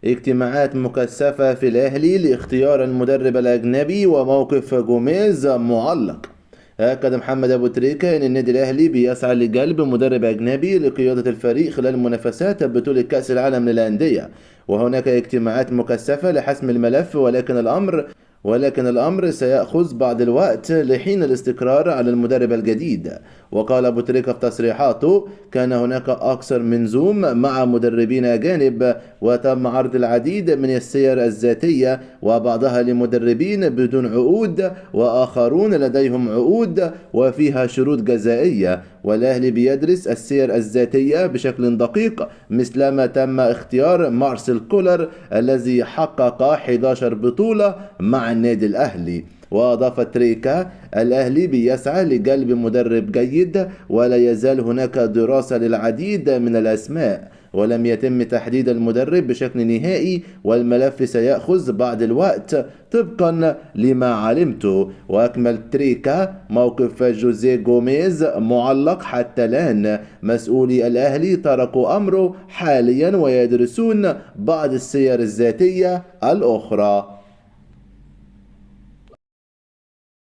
اجتماعات مكثفة في الأهلي لاختيار المدرب الأجنبي وموقف جوميز معلق. أكد محمد أبو تريكة أن النادي الأهلي بيسعى لجلب مدرب أجنبي لقيادة الفريق خلال منافسات بطولة كأس العالم للأندية، وهناك اجتماعات مكثفة لحسم الملف، ولكن الأمر سيأخذ بعض الوقت لحين الاستقرار على المدرب الجديد. وقال أبو تريكة في تصريحاته: كان هناك أكثر من زوم مع مدربين أجانب، وتم عرض العديد من السير الذاتية، وبعضها لمدربين بدون عقود وآخرون لديهم عقود وفيها شروط جزائية، والأهلي بيدرس السير الذاتية بشكل دقيق مثلما تم اختيار مارسيل كولر الذي حقق 11 بطولة مع النادي الأهلي. وأضاف تريكا: الأهلي بيسعى لجلب مدرب جيد، ولا يزال هناك دراسة للعديد من الأسماء، ولم يتم تحديد المدرب بشكل نهائي، والملف سيأخذ بعض الوقت طبقا لما علمته. وأكمل تريكا: موقف جوزيه جوميز معلق حتى الآن، مسؤولي الأهلي تركوا أمره حاليا ويدرسون بعض السير الذاتية الأخرى.